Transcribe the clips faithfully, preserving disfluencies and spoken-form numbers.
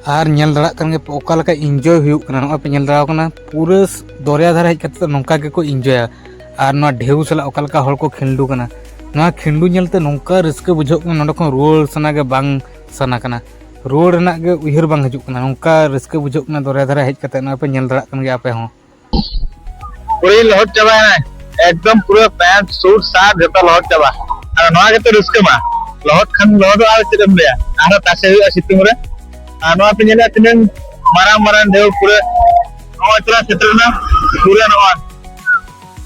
ᱟᱨ ᱧᱮᱞ ᱫᱟᱲᱮᱭᱟᱜ ᱠᱟᱱ ᱜᱮ ᱚᱠᱟ ᱞᱮᱠᱟ enjoy ᱦᱩᱭᱩᱜ ᱠᱟᱱᱟ᱾ ᱱᱚᱜᱼᱚᱭ ᱯᱮ ᱧᱮᱞ ᱫᱟᱲᱮᱭᱟᱜ ᱠᱟᱱᱟ, ᱯᱩᱨᱟᱹ ᱫᱚᱨᱭᱟ ᱫᱷᱟᱨᱮ ᱦᱮᱡ ᱠᱟᱛᱮ ᱫᱚ ᱱᱚᱝᱠᱟ ᱜᱮᱠᱚ enjoyᱟ᱾ ᱟᱨ ᱱᱚᱣᱟ ᱰᱷᱮᱣ ᱥᱟᱞᱟᱜ ᱚᱠᱟ ᱞᱮᱠᱟ ᱦᱚᱲ ᱠᱚ ᱠᱷᱤᱞᱰᱩ ᱠᱟᱱᱟ, ᱱᱚᱣᱟ ᱠᱷᱤᱞᱰᱩ ᱧᱮᱞᱛᱮ ᱱᱚᱝᱠᱟ ᱨᱟᱹᱥᱠᱟᱹ ᱵᱩᱡᱷᱟᱹᱜ ᱠᱟᱱᱟ, ᱱᱚᱸᱰᱮ ᱠᱷᱚᱱ ᱨᱩᱣᱟᱹᱲ ᱥᱟᱱᱟ ᱜᱮ ᱵᱟᱝ ᱥᱟᱱᱟ ᱠᱟᱱᱟ, ᱨᱩᱣᱟᱹᱲ ᱨᱮᱱᱟᱜ ᱜᱮ ᱩᱭᱦᱟᱹᱨ ᱵᱟᱝ ᱦᱤᱡᱩᱜ ᱠᱟᱱᱟ᱾ ᱱᱚᱝᱠᱟ ᱨᱟᱹᱥᱠᱟᱹ ᱵᱩᱡᱷᱟᱹᱜ ᱠᱟᱱᱟ ᱫᱚᱨᱭᱟ ᱫᱷᱟᱨᱮ ᱦᱮᱡ ᱠᱟᱛᱮ᱾ ᱱᱚᱜᱼᱚᱭ ᱯᱮ ᱧᱮᱞ ᱫᱟᱲᱮᱭᱟᱜ ᱠᱟᱱ ᱜᱮᱭᱟ ᱟᱯᱮ ᱦᱚᱸ᱾ ᱯᱩᱨᱟᱹᱧ ᱞᱚᱦᱚᱫ ᱪᱟᱵᱟᱭᱮᱱᱟ, ᱮᱠᱫᱚᱢ ᱯᱩᱨᱟᱹ pant, suit, shirt ᱡᱚᱛᱚ ᱞᱚᱦᱚᱫ ᱪᱟᱵᱟ᱾ ᱟᱫᱚ ᱱᱚᱣᱟ ᱜᱮᱛᱚ ᱨᱟᱹᱥᱠᱟᱹ ᱢᱟ, ᱞᱚᱦᱚᱫ ᱠᱷᱟᱱ ᱞᱚᱦᱚᱫᱚᱜᱼᱟ, ᱟᱨ ᱪᱮᱫ ᱮᱢ ᱞᱟᱹᱭᱟ, ᱟᱨᱦᱚᱸ ᱛᱟᱥᱮ ᱦᱩᱭᱩᱜᱼᱟ ᱥᱤᱛᱩᱝ ᱨᱮ᱾ ᱟᱨ ᱱᱚᱣᱟ ᱯᱮ ᱧᱮᱞᱮᱫᱼᱟ ᱛᱤᱱᱟᱹᱝ ᱢᱟᱨᱟᱝ ᱢᱟᱨᱟᱝ ᱰᱷᱮᱣ, ᱯᱩᱨᱟᱹ ᱱᱚᱜᱼᱚᱭ ᱛᱷᱚᱲᱟ ᱥᱮᱴᱮᱨ ᱮᱱᱟ, ᱯᱩᱨᱟᱹ ᱱᱚᱜᱼᱚᱭ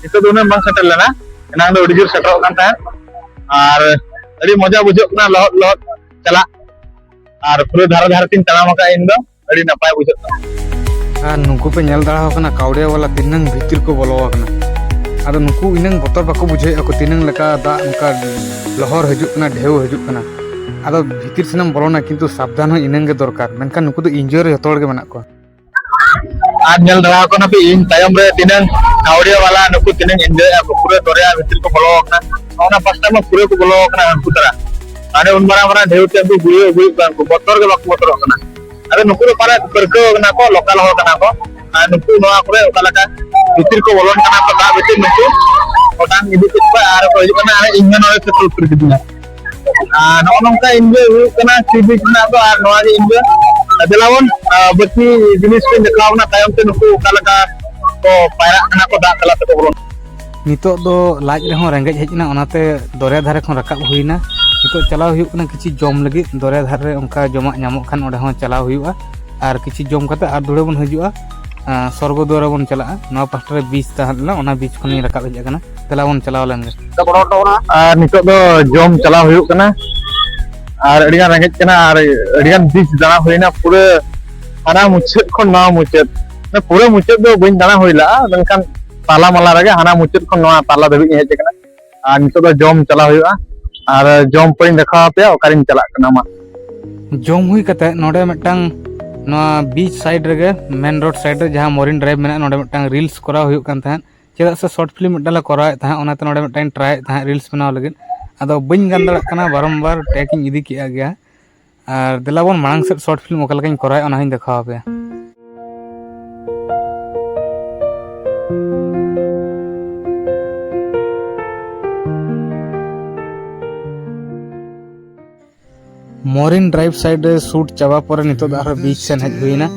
ᱱᱤᱛᱚᱜ ᱫᱚ ᱩᱱᱟᱹᱜ ᱵᱟᱝ ᱥᱮᱴᱮᱨ ᱞᱮᱱᱟ, ᱮᱱᱟᱝ ᱫᱚ ᱟᱹᱰᱤ ᱡᱳᱨ ᱥᱮᱴᱮᱨᱚᱜ ᱠᱟᱱ ᱛᱟᱦᱮᱸᱫ᱾ ᱟᱨ ᱟᱹᱰᱤ ᱢᱚᱡᱟ ᱵᱩᱡᱷᱟᱹᱜ ᱠᱟᱱᱟ ᱞᱚᱦᱚᱫ ᱞᱚᱦᱚᱫ ᱪᱟᱞᱟᱜ, ᱟᱨ ᱯᱩᱨᱟᱹ ᱫᱷᱟᱨᱮ ᱫᱷᱟᱨᱮ ᱛᱤᱧ ᱛᱟᱲᱟᱢ ᱟᱠᱟᱫ ᱤᱧ ᱫᱚ, ᱟᱹᱰᱤ ᱱᱟᱯᱟᱭ ᱵᱩᱡᱷᱟᱹᱜ ᱠᱟᱱᱟ᱾ ᱟᱨ ᱱᱩᱠᱩ ᱯᱮ ᱧᱮᱞ ᱫᱟᱲᱮ ᱟᱠᱚ ᱠᱟᱱᱟ ᱠᱟᱣᱰᱤᱭᱟ ᱵᱟᱞᱟ ᱛᱤᱱᱟᱹᱝ ᱵᱷᱤᱛᱤᱨ ᱠᱚ ᱵᱚᱞᱚ ᱟᱠᱟᱱᱟ᱾ ᱟᱫᱚ ᱱᱩᱠᱩ ᱤᱱᱟᱹᱝ ᱵᱚᱛᱚᱨ ᱵᱟᱠᱚ ᱵᱩᱡᱷᱟᱹᱣᱮᱫᱼᱟ ᱠᱚ, ᱛᱤᱱᱟᱹᱝ ᱞᱮᱠᱟ ᱫᱟᱜ ᱚᱱᱠᱟ ᱞᱚᱦᱚᱨ ᱦᱤᱡᱩᱜ ᱠᱟᱱᱟ, ᱰᱷᱮᱣ ᱦᱤᱡᱩᱜ ᱠᱟᱱᱟ᱾ ᱟᱫᱚ ᱵᱷᱤᱛᱤᱨ ᱥᱮᱱᱮᱢ ᱵᱚᱞᱚᱱᱟ, ᱠᱤᱱᱛᱩ ᱥᱟᱵᱫᱷᱟᱱ ᱦᱚᱸ ᱤᱱᱟᱹᱝ ᱜᱮ ᱫᱚᱨᱠᱟᱨ, ᱢᱮᱱᱠᱷᱟᱱ ᱱᱩᱠᱩ ᱫᱚ enjoy ᱨᱮ ᱡᱚᱛᱚ ᱦᱚᱲ ᱜᱮ ᱢᱮᱱᱟᱜ ᱠᱚᱣᱟ᱾ ᱟᱨ ᱧᱮᱞ ᱫᱟᱲᱮ ᱟᱠᱚ ᱠᱟᱱᱟ ᱯᱮ ᱤᱧ ᱛᱟᱭᱚᱢ ᱨᱮ ᱛᱤᱱᱟᱹᱝ ᱠᱟᱣᱰᱤᱭᱟ ᱵᱟᱞᱟ ᱱᱩᱠᱩ ᱛᱤᱱᱟᱹᱝ enjoy ᱮᱫᱼᱟ ᱠᱚ, ᱯᱩᱨᱟᱹ ᱫᱚᱨᱭᱟ ᱵᱷᱤᱛᱤᱨ ᱠᱚ ᱵᱚᱞᱚ ᱟᱠᱟᱱᱟ᱾ ᱚᱱᱟ ᱯᱟᱥᱴᱟ ᱢᱟ ᱯᱩᱨᱟᱹ ᱠᱚ ᱵᱚᱞᱚ ᱟᱠᱟᱱᱟ ᱦᱟᱹᱱᱠᱩ ᱛᱟᱨᱟ᱾ ᱦᱟᱸᱰᱮ ᱩᱱ ᱢᱟᱨᱟᱝ ᱢᱟᱨᱟᱝ ᱰᱷᱮᱣ ᱛᱮ ᱩᱱᱠᱩ ᱜᱩᱲᱤᱭᱟᱹᱣ ᱟᱹᱜᱩᱭᱮᱫ ᱠᱚᱣᱟ, ᱩᱱᱠᱩ ᱵᱚᱛᱚᱨ ᱜᱮ ᱵᱟᱠᱚ ᱵᱚᱛᱚᱨᱚᱜ ᱠᱟᱱᱟ᱾ ᱟᱫᱚ ᱱᱩᱠᱩ ᱫᱚ ᱯᱟᱞᱮ ᱯᱟᱹᱨᱠᱟᱹᱣ ᱠᱟᱱᱟ ᱠᱚ, local ᱦᱚᱲ ᱠᱟᱱᱟ ᱠᱚ᱾ ᱟᱨ ᱱᱩᱠᱩ ᱱᱚᱣᱟ ᱠᱚᱨᱮ ᱚᱠᱟ ᱞᱮᱠᱟ ᱵᱷᱤᱛᱤᱨ ᱠᱚ ᱵᱚᱞᱚᱱ ᱠᱟᱱᱟ ᱠᱚ, ᱫᱟᱜ ᱵᱷᱤᱛᱤᱨ ᱱᱩᱠᱩ ᱚᱴᱟᱝ ᱤᱫᱤ ᱠᱮᱫ ᱠᱚᱣᱟ ᱟᱨ ᱠᱚ ᱦᱤᱡᱩᱜ ᱠᱟᱱᱟ, ᱟᱨ ᱤᱧ ᱦᱚᱸ ᱱᱚᱰᱮ ᱥᱮᱴᱮᱨ ᱩᱛᱟᱹᱨ ᱠᱤᱫᱤᱧᱟ᱾ ᱟᱨ ᱱᱚᱜᱼᱚ ᱱᱚᱝᱠᱟ enjoy ᱦᱩᱭᱩᱜ ᱠᱟᱱᱟ sea beach ᱨᱮᱱᱟᱜ ᱫᱚ, ᱟᱨ ᱱᱚᱣᱟ ᱜᱮ enjoy᱾ ᱫᱮᱞᱟ ᱵᱚᱱ, ᱟᱨ ᱵᱟᱹᱠᱤ ᱡᱤᱱᱤᱥ ᱠᱚᱧ ᱫᱮᱠᱷᱟᱣ ᱵᱚᱱᱟ ᱛᱟᱭᱚᱢ ᱛᱮ, ᱱᱩᱠᱩ ᱚᱠᱟ ᱞᱮᱠᱟ ᱠᱚ ᱯᱟᱭᱨᱟᱜ ᱠᱟᱱᱟ ᱠᱚ ᱫᱟᱜ ᱛᱟᱞᱟ ᱛᱮᱠᱚ ᱵᱚᱞᱚᱱ᱾ ᱱᱤᱛᱚᱜ ᱫᱚ ᱞᱟᱡ ᱨᱮᱦᱚᱸ ᱨᱮᱸᱜᱮᱡ ᱦᱮᱡ ᱮᱱᱟ, ᱚᱱᱟᱛᱮ ᱫᱚᱨᱭᱟ ᱫᱷᱟᱨᱮ ᱠᱷᱚᱱ ᱨᱟᱠᱟᱵ ᱦᱩᱭᱱᱟ᱾ ᱱᱤᱛᱚᱜ ᱪᱟᱞᱟᱣ ᱦᱩᱭᱩᱜ ᱠᱟᱱᱟ ᱠᱤᱪᱷᱩ ᱡᱚᱢ ᱞᱟᱹᱜᱤᱫ, ᱫᱚᱨᱭᱟ ᱫᱷᱟᱨᱮ ᱨᱮ ᱚᱱᱠᱟ ᱡᱚᱢᱟᱜ ᱧᱟᱢᱚᱜ ᱠᱷᱟᱱ ᱚᱸᱰᱮ ᱦᱚᱸ ᱪᱟᱞᱟᱣ ᱦᱩᱭᱩᱜᱼᱟ᱾ ᱟᱨ ᱠᱤᱪᱷᱩ ᱡᱚᱢ ᱠᱟᱛᱮ ᱟᱨ ᱫᱷᱩᱲᱟᱹ ᱵᱚᱱ ᱦᱤᱡᱩᱜᱼᱟ, ᱟᱸ, ᱥᱚᱨᱜᱚ ᱫᱩᱣᱟᱨ ᱵᱚᱱ ᱪᱟᱞᱟᱜᱼᱟ᱾ ᱱᱚᱣᱟ ᱯᱟᱥᱴᱟ ᱨᱮ beach ᱛᱟᱦᱮᱸ ᱞᱮᱱᱟ, ᱚᱱᱟ beach ᱠᱷᱚᱱᱤᱧ ᱨᱟᱠᱟᱵ ᱦᱮᱡ ᱟᱠᱟᱱᱟ᱾ ᱫᱮᱞᱟ ᱵᱚᱱ ᱪᱟᱞᱟᱣ ᱞᱮᱱ ᱜᱮ᱾ ᱟᱨ ᱱᱤᱛᱚᱜ ᱫᱚ ᱡᱚᱢ ᱪᱟᱞᱟᱣ ᱦᱩᱭᱩᱜ ᱠᱟᱱᱟ᱾ ᱟᱨ ᱟᱹᱰᱤ ᱜᱟᱱ ᱨᱮᱸᱜᱮᱡ ᱠᱟᱱᱟ, ᱟᱨ ᱟᱹᱰᱤ ᱜᱟᱱ beach ᱫᱟᱬᱟ ᱦᱩᱭᱱᱟ, ᱯᱩᱨᱟᱹ ᱦᱟᱱᱟ ᱢᱩᱪᱟᱹᱫ ᱠᱷᱚᱱ ᱱᱚᱣᱟ ᱢᱩᱪᱟᱹᱫ᱾ ᱯᱩᱨᱟᱹ ᱢᱩᱪᱟᱹᱫ ᱫᱚ ᱵᱟᱹᱧ ᱫᱟᱬᱟ ᱦᱩᱭ ᱞᱟᱜᱼᱟ, ᱢᱮᱱᱠᱷᱟᱱ ᱛᱟᱞᱟ ᱢᱟᱞᱟ ᱨᱮᱜᱮ ᱦᱟᱱᱟ ᱢᱩᱪᱟᱹᱫ ᱠᱷᱚᱱ ᱱᱚᱣᱟ ᱛᱟᱞᱟ ᱫᱷᱟᱹᱵᱤᱡ ᱤᱧ ᱦᱮᱡ ᱟᱠᱟᱱᱟ᱾ ᱟᱨ ᱱᱤᱛᱚᱜ ᱫᱚ ᱡᱚᱢ ᱪᱟᱞᱟᱣ ᱦᱩᱭᱩᱜᱼᱟ, ᱟᱨ ᱡᱚᱢ ᱯᱚᱨᱮᱧ ᱫᱮᱠᱷᱟᱣ ᱟᱯᱮᱭᱟ ᱚᱠᱟᱨᱤᱧ ᱪᱟᱞᱟᱜ ᱠᱟᱱᱟ᱾ ᱢᱟ᱾ ᱡᱚᱢ ᱦᱩᱭ ᱠᱟᱛᱮ ᱱᱚᱰᱮ ᱢᱤᱫᱴᱟᱝ, ᱱᱚᱣᱟ beach side ᱨᱮᱜᱮ, main road side ᱨᱮ ᱡᱟᱦᱟᱸ Marine Drive ᱢᱮᱱᱟᱜᱼᱟ, ᱱᱚᱰᱮ ᱢᱤᱫᱴᱟᱝ reels ᱠᱚᱨᱟᱣ ᱦᱩᱭᱩᱜ ᱠᱟᱱ ᱛᱟᱦᱮᱸᱫ᱾ ᱪᱮᱫᱟᱜ ᱥᱮ short film ᱢᱤᱫᱴᱟᱝ ᱞᱮ ᱠᱚᱨᱟᱣᱮᱫ ᱛᱟᱦᱮᱸᱫ, ᱚᱱᱟᱛᱮ ᱱᱚᱰᱮ ᱢᱤᱫᱴᱟᱝ try ᱮᱫ ᱛᱟᱦᱮᱸᱫ reels ᱵᱮᱱᱟᱣ ᱞᱟᱹᱜᱤᱫ᱾ ᱟᱫᱚ ᱵᱟᱹᱧ ᱜᱟᱱ ᱫᱟᱲᱮᱭᱟᱜ ᱠᱟᱱᱟ, ᱵᱟᱨᱚᱢᱵᱟᱨ take ᱤᱧ ᱤᱫᱤ ᱠᱮᱜᱼᱟ ᱜᱮᱭᱟ᱾ ᱟᱨ ᱫᱮᱞᱟ ᱵᱚᱱ ᱢᱟᱲᱟᱝ ᱥᱮᱫ ᱥᱚᱨᱴ ᱯᱷᱤᱞᱢ ᱚᱠᱟ ᱞᱮᱠᱟᱧ ᱠᱚᱨᱟᱣᱮᱫ, ᱚᱱᱟ ᱦᱚᱸᱧ ᱫᱮᱠᱷᱟᱣ ᱟᱯᱮᱭᱟ᱾ ᱢᱚᱨᱤᱱ ᱰᱨᱟᱭᱤᱵᱷ ᱥᱟᱭᱤᱰ ᱨᱮ ᱥᱩᱴ ᱪᱟᱵᱟ ᱯᱚᱨᱮ ᱱᱤᱛᱚᱜ ᱫᱚ ᱟᱨᱦᱚᱸ ᱵᱤᱪ ᱥᱮᱱ ᱦᱮᱡ ᱦᱩᱭᱱᱟ᱾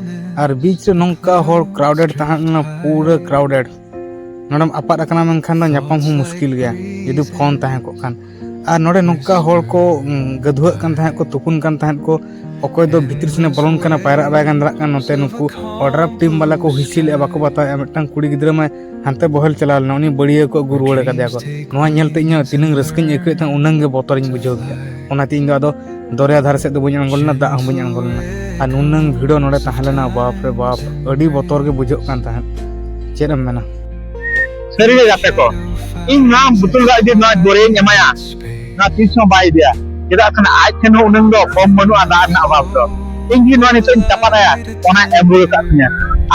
ᱟᱨ ᱵᱤᱪ ᱨᱮ ᱱᱚᱝᱠᱟ ᱦᱚᱲ ᱠᱨᱟᱣᱰᱮᱰ ᱛᱟᱦᱮᱸ ᱞᱮᱱᱟ, ᱯᱩᱨᱟᱹ ᱠᱨᱟᱣᱰᱮᱰ᱾ ᱱᱚᱰᱮᱢ ᱟᱯᱟᱫ ᱟᱠᱟᱱᱟ ᱢᱮᱱᱠᱷᱟᱱ ᱫᱚ ᱧᱟᱯᱟᱢ ᱦᱚᱸ ᱢᱩᱥᱠᱤᱞ ᱜᱮᱭᱟ ᱡᱩᱫᱤ ᱯᱷᱳᱱ ᱛᱟᱦᱮᱸ ᱠᱚᱜ ᱠᱷᱟᱱ᱾ ᱟᱨ ᱱᱚᱰᱮ ᱱᱚᱝᱠᱟ ᱦᱚᱲ ᱠᱚ ᱩᱸ, ᱜᱟᱹᱫᱷᱩᱣᱟᱹᱜ ᱠᱟᱱ ᱛᱟᱦᱮᱸᱫ ᱠᱚ, ᱛᱩᱯᱩᱱ ᱠᱟᱱ ᱛᱟᱦᱮᱸᱫ ᱠᱚ, ᱚᱠᱚᱭ ᱫᱚ ᱵᱷᱤᱛᱤᱨ ᱥᱮᱱᱮ ᱵᱚᱞᱚᱱ ᱠᱟᱱᱟ, ᱯᱟᱭᱨᱟᱜ ᱵᱟᱭ ᱜᱟᱱ ᱫᱟᱲᱮᱭᱟᱜ ᱠᱟᱱᱟ᱾ ᱱᱚᱛᱮ ᱱᱩᱠᱩ ᱚᱰᱨᱟᱯ ᱴᱤᱢ ᱵᱟᱞᱟ ᱠᱚ ᱦᱩᱭᱥᱤᱞᱮᱜᱼᱟ, ᱵᱟᱠᱚ ᱵᱟᱛᱟᱣᱮᱜᱼᱟ᱾ ᱢᱤᱫᱴᱟᱝ ᱠᱩᱲᱤ ᱜᱤᱫᱽᱨᱟᱹ ᱢᱟᱭ ᱦᱟᱱᱛᱮ ᱵᱚᱦᱮᱞ ᱪᱟᱞᱟᱣ ᱞᱮᱱᱟ, ᱩᱱᱤ ᱵᱟᱹᱲᱤᱭᱟᱹ ᱠᱚ ᱟᱹᱜᱩ ᱨᱩᱣᱟᱹᱲ ᱟᱠᱟᱫᱮᱭᱟ ᱠᱚ᱾ ᱱᱚᱣᱟ ᱧᱮᱞᱛᱮ ᱤᱧ ᱦᱚᱸ ᱛᱤᱱᱟᱹᱝ ᱨᱟᱹᱥᱠᱟᱹᱧ ᱟᱹᱭᱠᱟᱹᱣᱮᱫ ᱛᱟᱦᱮᱸᱫ, ᱩᱱᱟᱹᱝ ᱜᱮ ᱵᱚᱛᱚᱨᱤᱧ ᱵᱩᱡᱷᱟᱹᱣ ᱠᱮᱫᱟ᱾ ᱚᱱᱟᱛᱮ ᱤᱧ ᱫᱚ ᱟᱫᱚ ᱫᱚᱨᱭᱟ ᱫᱷᱟᱨᱮ ᱥᱮᱫ ᱫᱚ ᱵᱟᱹᱧ ᱟᱬᱜᱚ ᱞᱮᱱᱟ, ᱫᱟᱜ ᱦᱚᱸ ᱵᱟᱹᱧ ᱟᱬᱜᱚ ᱞᱮᱱᱟ᱾ ᱟᱨ ᱱᱩᱱᱟᱹᱝ ᱵᱷᱤᱲ ᱱᱚᱰᱮ ᱛᱟᱦᱮᱸ ᱞᱮᱱᱟ, ᱵᱟᱯ ᱨᱮ ᱵᱟᱯ, ᱟᱹᱰᱤ ᱵᱚᱛᱚᱨ ᱜᱮ ᱵᱩᱡᱷᱟᱹᱜ ᱠᱟᱱ ᱛᱟᱦᱮᱸᱫ᱾ ᱪᱮᱫ ᱮᱢ ᱢᱮᱱᱟ? ᱥᱟᱹᱨᱤ ᱜᱮ ᱜᱟᱛᱮ ᱠᱚ, ᱤᱧ ᱱᱚᱣᱟ ᱵᱩᱛᱩᱞ ᱫᱟᱜ ᱡᱩᱫᱤ ᱱᱚᱣᱟ ᱫᱚᱨᱭᱟᱧ ᱮᱢᱟᱭᱟ, ᱱᱚᱣᱟ ᱛᱤᱥ ᱦᱚᱸ ᱵᱟᱭ ᱤᱫᱤᱭᱟ᱾ ᱪᱮᱫᱟᱜ ᱥᱮ ᱟᱡ ᱴᱷᱮᱱ ᱦᱚᱸ ᱩᱱᱟᱹᱝ ᱫᱚ ᱠᱚᱢ ᱵᱟᱹᱱᱩᱜᱼᱟ ᱫᱟᱜ ᱨᱮᱱᱟᱜ ᱚᱵᱷᱟᱵᱽ ᱫᱚ᱾ ᱤᱧ ᱡᱩᱫᱤ ᱱᱚᱣᱟ ᱱᱤᱛᱚᱜ ᱤᱧ ᱪᱟᱯᱟᱫ ᱟᱭᱟ, ᱚᱱᱟᱭ ᱮᱢ ᱨᱩᱣᱟᱹᱲ ᱠᱟᱜ ᱛᱤᱧᱟ᱾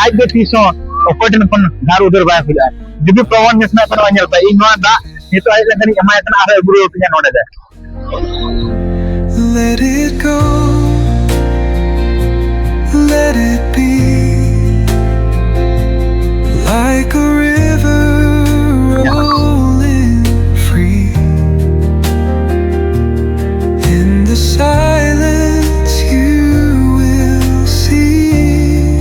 ᱟᱡ ᱫᱚ ᱛᱤᱥ ᱦᱚᱸ ᱚᱠᱚᱭ ᱴᱷᱮᱱ ᱠᱷᱚᱱ ᱫᱷᱟᱨ ᱩᱫᱷᱟᱹᱨ ᱵᱟᱭ ᱠᱷᱚᱡᱚᱜᱼᱟ᱾ ᱡᱩᱫᱤ ᱯᱨᱚᱢᱟᱱ ᱡᱚᱛᱱᱟᱜ ᱠᱟᱱᱟ, ᱧᱮᱞ ᱯᱮ, ᱤᱧ ᱱᱚᱣᱟ ᱫᱟᱜ ᱱᱤᱛᱚᱜ ᱦᱮᱡ ᱞᱮᱱᱠᱷᱟᱱ ᱤᱧ ᱮᱢᱟᱭ ᱠᱟᱱᱟ, ᱟᱨ ᱟᱹᱜᱩ ᱨᱩᱣᱟᱹᱲ ᱠᱟᱹᱧᱟ ᱱᱚᱰᱮ ᱜᱮ᱾ Let it go, let it be, like a river rolling free. In the silence, you will see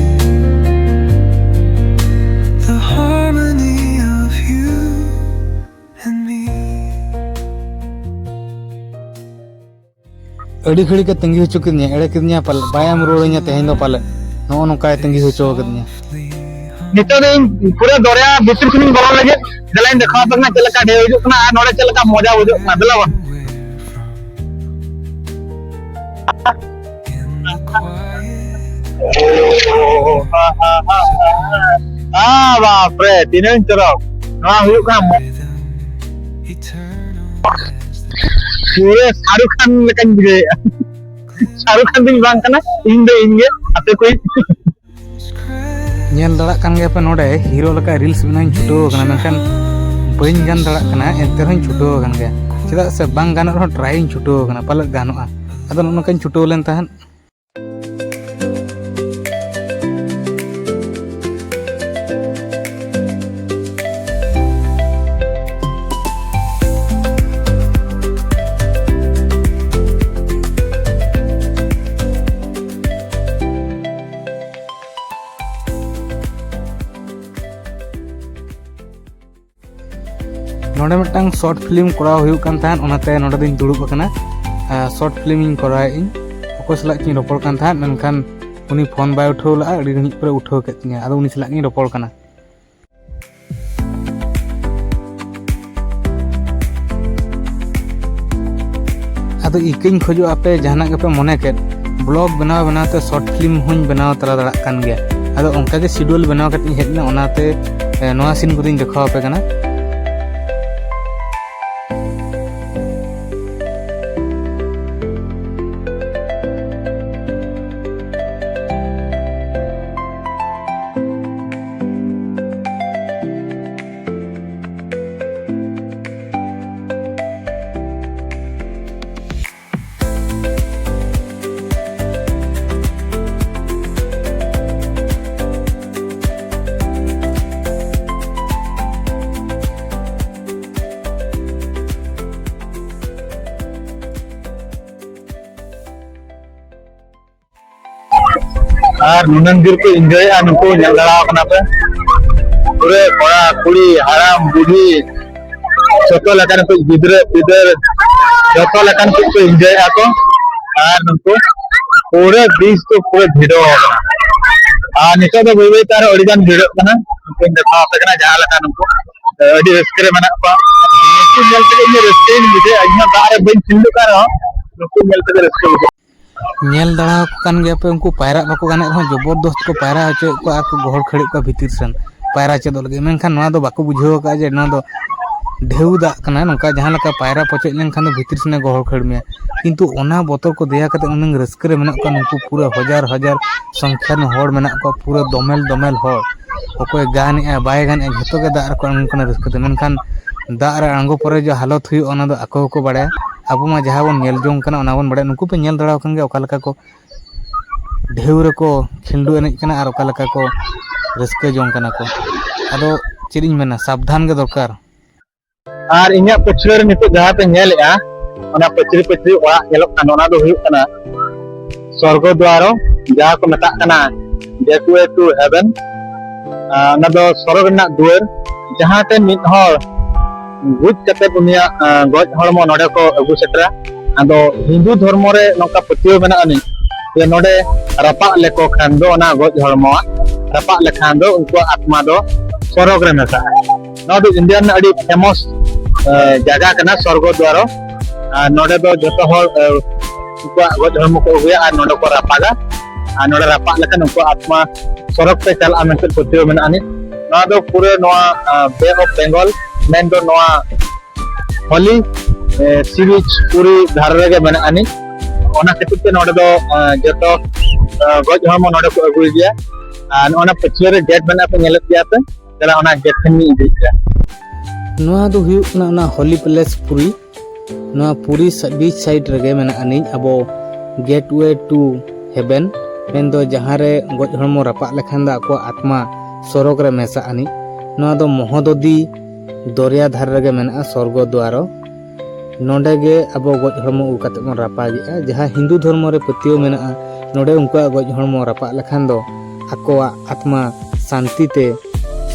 the harmony of you and me. ᱟᱹᱰᱤ ᱜᱷᱟᱹᱲᱤᱡ ᱮ ᱛᱟᱺᱜᱤ ᱦᱚᱪᱚ ᱠᱤᱫᱤᱧᱟ, ᱮᱲᱮ ᱠᱤᱫᱤᱧᱟ ᱯᱟᱞᱮ, ᱵᱟᱭ ᱮᱢ ᱨᱩᱣᱟᱹᱲᱟᱹᱧᱟ ᱛᱮᱦᱮᱧ ᱫᱚ ᱯᱟᱞᱮ᱾ ᱱᱚᱜᱼᱚ ᱱᱚᱝᱠᱟᱭ ᱛᱟᱺᱜᱤ ᱦᱚᱪᱚ ᱠᱟᱫᱤᱧᱟ᱾ ᱱᱤᱛᱚᱜ ᱫᱚ ᱤᱧ ᱯᱩᱨᱟᱹ ᱫᱚᱨᱭᱟ ᱵᱷᱤᱛᱤᱨ ᱠᱷᱚᱱᱤᱧ ᱵᱚᱞᱚᱱ ᱞᱟᱹᱜᱤᱫ᱾ ᱫᱮᱞᱟᱧ ᱫᱮᱠᱷᱟᱣ ᱟᱯᱮ ᱠᱟᱱᱟ ᱪᱮᱫ ᱞᱮᱠᱟ ᱰᱷᱮᱣ ᱦᱤᱡᱩᱜ ᱠᱟᱱᱟ ᱟᱨ ᱱᱚᱰᱮ ᱪᱮᱫ ᱞᱮᱠᱟ ᱢᱚᱡᱟ ᱵᱩᱡᱷᱟᱹᱜ ᱠᱟᱱᱟ᱾ ᱫᱮᱞᱟ ᱵᱚᱱ᱾ ᱟ, ᱵᱟᱯ ᱨᱮ, ᱛᱤᱱᱟᱹᱜ ᱪᱚᱨᱚᱠ᱾ ᱱᱚᱣᱟ ᱦᱩᱭᱩᱜ ᱠᱟᱱᱟ ᱢᱚ-, ᱯᱩᱨᱟᱹ ᱥᱟᱦᱨᱩᱠ ᱠᱷᱟᱱ ᱞᱮᱠᱟᱧ ᱵᱩᱡᱷᱟᱹᱣᱮᱫᱼᱟ᱾ ᱥᱟᱦᱨᱩᱠ ᱠᱷᱟᱱ ᱫᱚᱧ ᱵᱟᱝ ᱠᱟᱱᱟ, ᱤᱧ ᱫᱚ ᱤᱧ ᱜᱮ, ᱟᱯᱮ ᱠᱚ᱾ ᱧᱮᱞ ᱫᱟᱲᱮᱭᱟᱜ ᱠᱟᱱ ᱜᱮᱭᱟ ᱯᱮ, ᱱᱚᱰᱮ ᱦᱤᱨᱳ ᱞᱮᱠᱟ ᱨᱤᱞᱥ ᱵᱮᱱᱟᱣ ᱤᱧ ᱪᱷᱩᱴᱟᱹᱣ ᱟᱠᱟᱱᱟ, ᱢᱮᱱᱠᱷᱟᱱ ᱵᱟᱹᱧ ᱜᱟᱱ ᱫᱟᱲᱮᱭᱟᱜ ᱠᱟᱱᱟ, ᱮᱱᱛᱮ ᱨᱮᱦᱚᱸᱧ ᱪᱷᱩᱴᱟᱹᱣ ᱟᱠᱟᱱ ᱜᱮᱭᱟ᱾ ᱪᱮᱫᱟᱜ ᱥᱮ ᱵᱟᱝ ᱜᱟᱱᱚᱜ ᱨᱮᱦᱚᱸ ᱴᱨᱟᱭ ᱤᱧ ᱪᱷᱩᱴᱟᱹᱣ ᱟᱠᱟᱱᱟ, ᱯᱟᱞᱮᱫ ᱜᱟᱱᱚᱜᱼᱟ᱾ ᱟᱫᱚ ᱱᱚᱜᱼᱚ ᱱᱚᱝᱠᱟᱧ ᱪᱷᱩᱴᱟᱹᱣ ᱞᱮᱱ ᱛᱟᱦᱮᱸᱫ᱾ ᱱᱚᱰᱮ ᱢᱤᱫᱴᱟᱝ short film ᱠᱚᱨᱟᱣ ᱦᱩᱭᱩᱜ ᱠᱟᱱ ᱛᱟᱦᱮᱸᱫ, ᱚᱱᱟᱛᱮ ᱱᱚᱰᱮ ᱫᱚᱧ ᱫᱩᱲᱩᱵ ᱟᱠᱟᱱᱟ᱾ ᱟᱨ short film ᱤᱧ ᱠᱚᱨᱟᱣᱮᱫ ᱟᱹᱧ᱾ ᱚᱠᱚᱭ ᱥᱟᱞᱟᱜ ᱪᱚᱧ ᱨᱚᱯᱚᱲ ᱠᱟᱱ ᱛᱟᱦᱮᱸᱫ, ᱢᱮᱱᱠᱷᱟᱱ ᱩᱱᱤ ᱯᱷᱳᱱ ᱵᱟᱭ ᱩᱴᱷᱟᱹᱣ ᱞᱮᱫᱼᱟ᱾ ᱟᱹᱰᱤ ᱜᱷᱟᱹᱲᱤᱡ ᱯᱚᱨᱮ ᱩᱴᱷᱟᱹᱣ ᱠᱮᱫ ᱛᱤᱧᱟ᱾ ᱟᱫᱚ ᱩᱱᱤ ᱥᱟᱞᱟᱜ ᱜᱤᱧ ᱨᱚᱯᱚᱲ ᱠᱟᱱᱟ᱾ ᱟᱫᱚ ᱤᱠᱟᱹᱧ ᱠᱷᱚᱡᱚᱜᱼᱟ, ᱟᱯᱮ ᱡᱟᱦᱟᱱᱟᱜ ᱜᱮᱯᱮ ᱢᱚᱱᱮ ᱠᱮᱫ, vlog ᱵᱮᱱᱟᱣ ᱵᱮᱱᱟᱣ ᱛᱮ short film ᱦᱚᱸᱧ ᱵᱮᱱᱟᱣ ᱛᱟᱨᱟ ᱫᱟᱲᱮᱭᱟᱜ ᱠᱟᱱ ᱜᱮᱭᱟ᱾ ᱟᱫᱚ ᱚᱱᱠᱟ ᱜᱮ schedule ᱵᱮᱱᱟᱣ ᱠᱟᱛᱮ ᱤᱧ ᱦᱮᱡ ᱮᱱᱟ, ᱚᱱᱟᱛᱮ, ᱮ, ᱱᱚᱣᱟ scene ᱠᱚᱫᱚᱧ ᱫᱮᱠᱷᱟᱣ ᱟᱯᱮ ᱠᱟᱱᱟ᱾ ᱟᱨ ᱱᱩᱱᱟᱹᱝ ᱡᱳᱨ ᱠᱚ enjoyᱮᱜᱼᱟ ᱱᱩᱠᱩ, ᱧᱮᱞ ᱫᱟᱲᱮᱭᱟᱜ ᱠᱟᱱᱟ ᱯᱮ᱾ ᱯᱩᱨᱟᱹ ᱠᱚᱲᱟ, ᱠᱩᱲᱤ, ᱦᱟᱲᱟᱢ, ᱵᱩᱰᱷᱤ, ᱡᱚᱛᱚ ᱞᱮᱠᱟᱱ ᱠᱚ, ᱜᱤᱫᱽᱨᱟᱹ ᱯᱤᱫᱟᱹᱨ, ᱡᱚᱛᱚ ᱞᱮᱠᱟᱱ ᱠᱚ ᱠᱚ enjoyᱮᱜᱼᱟ ᱠᱚ᱾ ᱟᱨ ᱱᱩᱠᱩ ᱯᱩᱨᱟᱹ beach ᱫᱚ ᱯᱩᱨᱟᱹ ᱵᱷᱤᱲᱚ ᱟᱠᱟᱱᱟ᱾ ᱟᱨ ᱱᱤᱛᱚᱜ ᱫᱚ ᱵᱟᱹᱭ ᱵᱟᱹᱭ ᱛᱮ ᱟᱨᱦᱚᱸ ᱟᱹᱰᱤ ᱜᱟᱱ ᱵᱷᱤᱲᱚᱜ ᱠᱟᱱᱟ᱾ ᱩᱱᱠᱩᱧ ᱫᱮᱠᱷᱟᱣ ᱟᱯᱮ ᱠᱟᱱᱟ ᱡᱟᱦᱟᱸ ᱞᱮᱠᱟ ᱱᱩᱠᱩ ᱟᱹᱰᱤ ᱨᱟᱹᱥᱠᱟᱹ ᱨᱮ ᱢᱮᱱᱟᱜ ᱠᱚᱣᱟ᱾ ᱱᱩᱠᱩ ᱧᱮᱞ ᱛᱮᱜᱮ ᱤᱧ ᱨᱟᱹᱥᱠᱟᱹᱧ ᱵᱩᱡᱷᱟᱹᱣᱟ᱾ ᱤᱧ ᱦᱚᱸ ᱫᱟᱜ ᱨᱮ ᱵᱟᱹᱧ ᱠᱷᱤᱞᱰᱩᱜ ᱠᱟᱱ ᱨᱮᱦᱚᱸ ᱱᱩᱠᱩ ᱧᱮᱞ ᱛᱮᱜᱮ ᱨᱟᱹᱥᱠᱟᱹ ᱵᱩᱡᱷᱟᱹᱜᱼᱟ᱾ ᱧᱮᱞ ᱫᱟᱲᱟ ᱟᱠᱚ ᱠᱟᱱ ᱜᱮᱭᱟ ᱯᱮ, ᱩᱱᱠᱩ ᱯᱟᱭᱨᱟᱜ ᱵᱟᱠᱚ ᱜᱟᱱᱮᱫ ᱨᱮᱦᱚᱸ ᱡᱚᱵᱚᱨᱫᱚᱥᱛ ᱠᱚ ᱯᱟᱭᱨᱟ ᱦᱚᱪᱚᱭᱮᱫ ᱠᱚᱣᱟ ᱟᱨ ᱠᱚ ᱜᱚᱦᱚᱲ ᱠᱷᱟᱹᱲᱮᱫ ᱠᱚᱣᱟ ᱵᱷᱤᱛᱤᱨ ᱥᱮᱱ ᱯᱟᱭᱨᱟ ᱪᱮᱫᱚᱜ ᱞᱟᱹᱜᱤᱫ᱾ ᱢᱮᱱᱠᱷᱟᱱ ᱱᱚᱣᱟ ᱫᱚ ᱵᱟᱠᱚ ᱵᱩᱡᱷᱟᱹᱣ ᱟᱠᱟᱫᱼᱟ ᱡᱮ ᱱᱚᱣᱟ ᱫᱚ ᱰᱷᱮᱣ ᱫᱟᱜ ᱠᱟᱱᱟ, ᱱᱚᱝᱠᱟ ᱡᱟᱦᱟᱸ ᱞᱮᱠᱟ ᱯᱟᱭᱨᱟ ᱯᱚᱪᱚᱡ ᱞᱮᱱᱠᱷᱟᱱ ᱫᱚ ᱵᱷᱤᱛᱤᱨ ᱥᱮᱱᱮ ᱜᱚᱦᱚᱲ ᱠᱷᱟᱹᱲ ᱢᱮᱭᱟ᱾ ᱠᱤᱱᱛᱩ ᱚᱱᱟ ᱵᱚᱛᱚᱨ ᱠᱚ ᱫᱮᱭᱟ ᱠᱟᱛᱮ ᱩᱱᱟᱹᱝ ᱨᱟᱹᱥᱠᱟᱹ ᱨᱮ ᱢᱮᱱᱟᱜ ᱠᱚᱣᱟ, ᱱᱩᱠᱩ ᱯᱩᱨᱟᱹ ᱦᱟᱡᱟᱨ ᱦᱟᱡᱟᱨ ᱥᱚᱝᱠᱷᱭᱟ ᱨᱮᱱ ᱦᱚᱲ ᱢᱮᱱᱟᱜ ᱠᱚᱣᱟ, ᱯᱩᱨᱟᱹ ᱫᱚᱢᱮᱞ ᱫᱚᱢᱮᱞ ᱦᱚᱲ᱾ ᱚᱠᱚᱭ ᱜᱟᱱᱮᱜᱼᱟ ᱵᱟᱭ ᱜᱟᱱᱮᱜᱼᱟ, ᱡᱷᱚᱛᱚ ᱜᱮ ᱫᱟᱜ ᱨᱮᱠᱚ ᱟᱬᱜᱚᱱ ᱠᱟᱱᱟ ᱨᱟᱹᱥᱠᱟᱹ ᱛᱮ᱾ ᱢᱮᱱᱠᱷᱟᱱ ᱫᱟᱜ ᱨᱮ ᱟᱬᱜᱚ ᱯᱚᱨᱮ ᱡᱮ ᱦᱟᱞᱚᱛ ᱦᱩᱭᱩᱜᱼᱟ, ᱚᱱᱟ ᱫᱚ ᱟᱠᱚ ᱜᱮᱠᱚ ᱵᱟᱲᱟᱭᱟ᱾ ᱟᱵᱚ ᱢᱟ ᱡᱟᱦᱟᱸ ᱵᱚᱱ ᱧᱮᱞ ᱡᱚᱝ ᱠᱟᱱᱟ, ᱚᱱᱟ ᱵᱚᱱ ᱵᱟᱲᱟᱭᱟ᱾ ᱱᱩᱠᱩ ᱯᱮ ᱧᱮᱞ ᱫᱟᱲᱮ ᱟᱠᱟᱱ ᱜᱮᱭᱟ ᱚᱠᱟ ᱞᱮᱠᱟ ᱠᱚ ᱰᱷᱮᱣ ᱨᱮᱠᱚ ᱠᱷᱤᱞᱰᱩ ᱮᱱᱮᱡ ᱠᱟᱱᱟ ᱟᱨ ᱚᱠᱟ ᱞᱮᱠᱟ ᱠᱚ ᱨᱟᱹᱥᱠᱟᱹ ᱡᱚᱝ ᱠᱟᱱᱟ ᱠᱚ᱾ ᱟᱫᱚ ᱪᱮᱫ ᱤᱧ ᱢᱮᱱᱟ, ᱥᱟᱵᱫᱷᱟᱱ ᱜᱮ ᱫᱚᱨᱠᱟᱨ᱾ ᱟᱨ ᱤᱧᱟᱹᱜ ᱯᱟᱹᱪᱷᱞᱟᱹ ᱨᱮ ᱱᱤᱛᱚᱜ ᱡᱟᱦᱟᱸ ᱯᱮ ᱧᱮᱞᱮᱜᱼᱟ, ᱚᱱᱟ ᱯᱟᱹᱪᱨᱤ ᱯᱟᱹᱪᱨᱤ ᱚᱲᱟᱜ ᱧᱮᱞᱚᱜ ᱠᱟᱱᱟ, ᱚᱱᱟ ᱫᱚ ᱦᱩᱭᱩᱜ ᱠᱟᱱᱟ ᱥᱚᱨᱜᱚ ᱫᱩᱣᱟᱨᱚ, ᱡᱟᱦᱟᱸ ᱠᱚ ᱢᱮᱛᱟᱜ ᱠᱟᱱᱟ Gateway to Heaven᱾ ᱟᱨ ᱚᱱᱟ ᱫᱚ ᱥᱚᱨᱚᱜ ᱨᱮᱱᱟᱜ ᱫᱩᱣᱟᱹᱨ, ᱡᱟᱦᱟᱸ ᱛᱮ ᱢᱤᱫ ᱦᱚᱲ ᱜᱩᱡ ᱠᱟᱛᱮ ᱩᱱᱤᱭᱟᱜ, ᱟᱸ, ᱜᱚᱡ ᱦᱚᱲᱢᱚ ᱱᱚᱰᱮ ᱠᱚ ᱟᱹᱜᱩ ᱥᱮᱴᱮᱨᱟ᱾ ᱟᱫᱚ ᱦᱤᱱᱫᱩ ᱫᱷᱚᱨᱢᱚ ᱨᱮ ᱱᱚᱝᱠᱟ ᱯᱟᱹᱛᱭᱟᱹᱣ ᱢᱮᱱᱟᱜ ᱟᱹᱱᱤᱡ ᱡᱮ ᱱᱚᱰᱮ ᱨᱟᱯᱟᱜ ᱞᱮᱠᱚ ᱠᱷᱟᱱ ᱫᱚ, ᱚᱱᱟ ᱜᱚᱡ ᱦᱚᱲᱢᱚ ᱨᱟᱯᱟᱜ ᱞᱮᱠᱷᱟᱱ ᱫᱚ ᱩᱱᱠᱩᱣᱟᱜ ᱟᱛᱢᱟ ᱫᱚ ᱥᱚᱨᱚᱜᱽ ᱨᱮ ᱢᱮᱥᱟᱜᱼᱟ᱾ ᱱᱚᱣᱟ ᱫᱚ ᱤᱱᱰᱤᱭᱟ ᱨᱮᱱᱟᱜ ᱟᱹᱰᱤ ᱯᱷᱮᱢᱟᱥ, ᱮ, ᱡᱟᱭᱜᱟ ᱠᱟᱱᱟ ᱥᱚᱨᱜᱚ ᱫᱩᱣᱟᱨᱚ᱾ ᱟᱨ ᱱᱚᱰᱮ ᱫᱚ ᱡᱚᱛᱚ ᱦᱚᱲ, ᱮ, ᱩᱱᱠᱩᱣᱟᱜ ᱜᱚᱡ ᱦᱚᱲᱢᱚ ᱠᱚ ᱟᱹᱜᱩᱭᱟ ᱟᱨ ᱱᱚᱰᱮ ᱠᱚ ᱨᱟᱯᱟᱜᱟ᱾ ᱟᱨ ᱱᱚᱰᱮ ᱨᱟᱯᱟᱜ ᱞᱮᱠᱷᱟᱱ ᱩᱱᱠᱩᱣᱟᱜ ᱟᱛᱢᱟ ᱥᱚᱨᱚᱜᱽ ᱛᱮ ᱪᱟᱞᱟᱜᱼᱟ ᱢᱮᱱᱛᱮ ᱯᱟᱹᱛᱭᱟᱹᱣ ᱢᱮᱱᱟᱜ ᱟᱹᱱᱤᱡ᱾ ᱱᱚᱣᱟ ᱫᱚ ᱯᱩᱨᱟᱹ ᱱᱚᱣᱟ, ᱟ, Bay of Bengal, ᱢᱮᱱᱫᱚ ᱱᱚᱣᱟ ᱦᱚᱞᱤ, ᱮ, sea beach ᱯᱩᱨᱤ ᱫᱷᱟᱨᱮ ᱨᱮᱜᱮ ᱢᱮᱱᱟᱜ ᱟᱹᱱᱤᱡ᱾ ᱚᱱᱟ ᱠᱷᱟᱹᱛᱤᱨ ᱛᱮ ᱱᱚᱰᱮ ᱫᱚ, ᱟ, ᱡᱚᱛᱚ, ᱟ, ᱜᱚᱡ ᱦᱚᱲᱢᱚ ᱱᱚᱰᱮ ᱠᱚ ᱟᱹᱜᱩᱭ ᱜᱮᱭᱟ᱾ ᱟᱨ ᱱᱚᱜᱼᱚ ᱱᱟ ᱯᱟᱹᱪᱷᱞᱟᱹ ᱨᱮ ᱜᱮᱴ ᱢᱮᱱᱟᱜᱼᱟ, ᱯᱮ ᱧᱮᱞᱮᱫ ᱜᱮᱭᱟ ᱯᱮ᱾ ᱪᱟᱞᱟᱜ, ᱚᱱᱟ ᱜᱮᱴ ᱴᱷᱮᱱ ᱤᱧ ᱤᱫᱤᱭᱮᱫ ᱯᱮᱭᱟ᱾ ᱱᱚᱣᱟ ᱫᱚ ᱦᱩᱭᱩᱜ ᱠᱟᱱᱟ ᱚᱱᱟ ᱦᱚᱞᱤ ᱯᱞᱮᱥ ᱯᱩᱨᱤ᱾ ᱱᱚᱣᱟ ᱯᱩᱨᱤ ᱥᱟ-, beach side ᱨᱮᱜᱮ ᱢᱮᱱᱟᱜ ᱟᱹᱱᱤᱡ ᱟᱵᱚ Gateway to Heaven, ᱢᱮᱱᱫᱚ ᱡᱟᱦᱟᱸ ᱨᱮ ᱜᱚᱡ ᱦᱚᱲᱢᱚ ᱨᱟᱯᱟᱜ ᱞᱮᱠᱷᱟᱱ ᱫᱚ ᱟᱠᱚᱣᱟᱜ ᱟᱛᱢᱟ ᱥᱚᱨᱚᱜᱽ ᱨᱮ ᱢᱮᱥᱟᱜ ᱟᱹᱱᱤᱡ᱾ ᱱᱚᱣᱟ ᱫᱚ ᱢᱚᱦᱚᱫᱚᱫᱤ ᱫᱚᱨᱭᱟ ᱫᱷᱟᱨᱮ ᱨᱮᱜᱮ ᱢᱮᱱᱟᱜᱼᱟ, ᱥᱚᱨᱜᱚ ᱫᱩᱣᱟᱨᱚ᱾ ᱱᱚᱰᱮ ᱜᱮ ᱟᱵᱚ ᱜᱚᱡ ᱦᱚᱲᱢᱚ ᱟᱹᱜᱩ ᱠᱟᱛᱮ ᱵᱚᱱ ᱨᱟᱯᱟᱜᱮᱜᱼᱟ᱾ ᱡᱟᱦᱟᱸ ᱦᱤᱱᱫᱩ ᱫᱷᱚᱨᱢᱚ ᱨᱮ ᱯᱟᱹᱛᱭᱟᱹᱣ ᱢᱮᱱᱟᱜᱼᱟ, ᱱᱚᱰᱮ ᱩᱱᱠᱩᱣᱟᱜ ᱜᱚᱡ ᱦᱚᱲᱢᱚ ᱨᱟᱯᱟᱜ ᱞᱮᱠᱷᱟᱱ ᱫᱚ ᱟᱠᱚᱣᱟᱜ ᱟᱛᱢᱟ ᱥᱟᱱᱛᱤ ᱛᱮ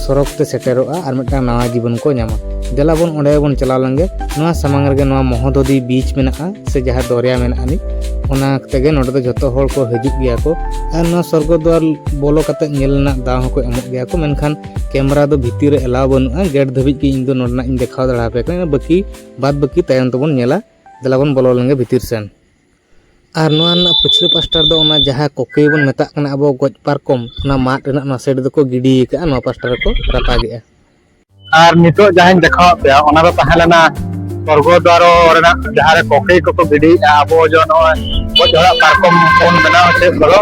ᱥᱚᱨᱚᱜᱽ ᱛᱮ ᱥᱮᱴᱮᱨᱚᱜᱼᱟ ᱟᱨ ᱢᱤᱫᱴᱟᱝ ᱱᱟᱣᱟ ᱡᱤᱵᱚᱱ ᱠᱚ ᱧᱟᱢᱟ᱾ ᱫᱮᱞᱟ ᱵᱚᱱ ᱚᱸᱰᱮ ᱵᱚᱱ ᱪᱟᱞᱟᱣ ᱞᱮᱱ ᱜᱮ᱾ ᱱᱚᱣᱟ ᱥᱟᱢᱟᱝ ᱨᱮᱜᱮ ᱱᱚᱣᱟ ᱢᱚᱦᱚᱫᱚᱫᱤ beach ᱢᱮᱱᱟᱜᱼᱟ, ᱥᱮ ᱡᱟᱦᱟᱸ ᱫᱚᱨᱭᱟ ᱢᱮᱱᱟᱜ ᱟᱹᱱᱤᱡ, ᱚᱱᱟ ᱛᱮᱜᱮ ᱱᱚᱰᱮ ᱫᱚ ᱡᱷᱚᱛᱚ ᱦᱚᱲ ᱠᱚ ᱦᱤᱡᱩᱜ ᱜᱮᱭᱟ ᱠᱚ᱾ ᱟᱨ ᱱᱚᱣᱟ ᱥᱚᱨᱜᱚ ᱫᱩᱣᱟᱨ ᱵᱚᱞᱚ ᱠᱟᱛᱮ ᱧᱮᱞ ᱨᱮᱱᱟᱜ ᱫᱟᱣ ᱦᱚᱸᱠᱚ ᱮᱢᱚᱜ ᱜᱮᱭᱟ ᱠᱚ, ᱢᱮᱱᱠᱷᱟᱱ ᱠᱮᱢᱨᱟ ᱫᱚ ᱵᱷᱤᱛᱤᱨ ᱨᱮ ᱮᱞᱟᱣ ᱵᱟᱹᱱᱩᱜᱼᱟ᱾ ᱜᱮᱴ ᱫᱷᱟᱹᱵᱤᱡ ᱜᱮ ᱤᱧ ᱫᱚ ᱱᱚᱰᱮᱱᱟᱜ ᱤᱧ ᱫᱮᱠᱷᱟᱣ ᱫᱟᱲᱮ ᱟᱯᱮ ᱠᱟᱱᱟ, ᱵᱟᱹᱠᱤ, ᱵᱟᱫ ᱵᱟᱹᱠᱤ ᱛᱟᱭᱚᱢ ᱛᱮᱵᱚᱱ ᱧᱮᱞᱟ᱾ ᱫᱮᱞᱟ ᱵᱚᱱ ᱵᱚᱞᱚ ᱞᱮᱱ ᱜᱮ ᱵᱷᱤᱛᱤᱨ ᱥᱮᱱ᱾ ᱟᱨ ᱱᱚᱣᱟ ᱨᱮᱱᱟᱜ ᱯᱟᱹᱪᱷᱞᱟᱹ ᱯᱟᱥᱴᱟ ᱨᱮᱫᱚ ᱚᱱᱟ ᱡᱟᱦᱟᱸ ᱠᱚᱠᱮ ᱵᱚᱱ ᱢᱮᱛᱟᱜ ᱠᱟᱱᱟ ᱟᱵᱚ ᱜᱚᱡ ᱯᱟᱨᱠᱚᱢ, ᱚᱱᱟ ᱢᱟᱫ ᱨᱮᱱᱟᱜ ᱱᱚᱣᱟ side ᱫᱚᱠᱚ ᱜᱤᱰᱤ ᱟᱠᱟᱫᱼᱟ, ᱱᱚᱣᱟ ᱯᱟᱥᱴᱟ ᱨᱮᱠᱚ ᱨᱟᱯᱟᱜᱮᱜᱼᱟ᱾ ᱟᱨ ᱱᱤᱛᱚᱜ ᱡᱟᱦᱟᱸᱧ ᱫᱮᱠᱷᱟᱣᱟᱫ ᱯᱮᱭᱟ, ᱚᱱᱟ ᱫᱚ ᱛᱟᱦᱮᱸ ᱞᱮᱱᱟ ᱥᱚᱨᱜᱚ ᱫᱩᱣᱟᱨᱚ ᱨᱮᱱᱟᱜ ᱡᱟᱦᱟᱸ ᱨᱮ ᱠᱚᱠᱮ ᱠᱚᱠᱚ ᱜᱤᱰᱤᱭᱮᱫᱼᱟ, ᱟᱵᱚ ᱡᱮ ᱱᱚᱜᱼᱚᱭ ᱜᱚᱡ ᱦᱚᱲᱟᱜ ᱯᱟᱨᱠᱚᱢ ᱵᱚᱱ ᱵᱮᱱᱟᱣ ᱦᱚᱪᱚᱭᱮᱫ ᱠᱚᱫᱚ,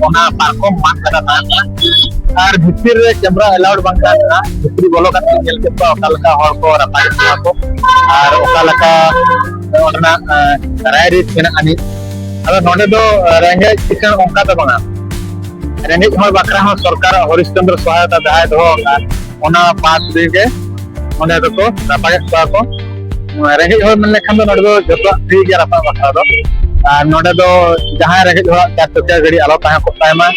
ᱚᱱᱟ ᱯᱟᱨᱠᱚᱢ ᱢᱟᱫ ᱠᱟᱴᱟ ᱛᱟᱦᱮᱸ ᱠᱟᱱᱟ᱾ ᱟᱨ ᱵᱷᱤᱛᱤᱨ ᱨᱮ ᱠᱮᱢᱨᱟ allowed ᱵᱟᱝ ᱛᱟᱦᱮᱸ ᱠᱟᱱᱟ᱾ ᱵᱷᱤᱛᱨᱤ ᱵᱚᱞᱚ ᱠᱟᱛᱮ ᱧᱮᱞ ᱠᱮᱫ ᱠᱚᱣᱟ ᱚᱠᱟ ᱞᱮᱠᱟ ᱦᱚᱲ ᱠᱚ ᱨᱟᱯᱟᱜᱮᱫ ᱠᱚᱣᱟ ᱠᱚ ᱟᱨ ᱚᱠᱟ ᱞᱮᱠᱟ ᱚᱸᱰᱮᱱᱟᱜ ᱨᱟᱭᱨᱤᱛ ᱢᱮᱱᱟᱜ ᱟᱹᱱᱤᱡ᱾ ᱟᱫᱚ ᱱᱚᱰᱮ ᱫᱚ ᱨᱮᱸᱜᱮᱡ ᱠᱤᱥᱟᱹᱬ ᱚᱱᱠᱟ ᱫᱚ ᱵᱟᱝᱟ᱾ ᱨᱮᱸᱜᱮᱡ ᱦᱚᱲ ᱵᱟᱠᱷᱨᱟ ᱦᱚᱸ ᱥᱚᱨᱠᱟᱨᱟᱜ ᱦᱚᱨᱤᱥᱪᱚᱱᱫᱨᱚ ᱥᱚᱦᱟᱭᱚᱛᱟ ᱡᱟᱦᱟᱸᱭ ᱫᱚᱦᱚ ᱟᱠᱟᱫ, ᱚᱱᱟ ᱵᱟᱫ ᱨᱮᱜᱮ ᱚᱸᱰᱮ ᱫᱚᱠᱚ ᱨᱟᱯᱟᱜᱮᱫ ᱠᱚᱣᱟ ᱠᱚ᱾ ᱨᱮᱸᱜᱮᱡ ᱦᱚᱲ ᱢᱮᱱ ᱞᱮᱠᱷᱟᱱ ᱫᱚ ᱱᱚᱰᱮ ᱫᱚ ᱡᱚᱛᱚᱣᱟᱜ ᱯᱷᱨᱤ ᱜᱮᱭᱟ ᱨᱟᱯᱟᱜ ᱵᱟᱠᱷᱨᱟ ᱫᱚ᱾ ᱟᱨ ᱱᱚᱰᱮ ᱫᱚ ᱡᱟᱦᱟᱸᱭ ᱨᱮᱸᱜᱮᱡ ᱦᱚᱲᱟᱜ ᱪᱟᱨ ᱪᱟᱠᱟ ᱜᱟᱹᱰᱤ ᱟᱞᱚ ᱛᱟᱦᱮᱸ ᱠᱚᱜ ᱛᱟᱭ ᱢᱟ,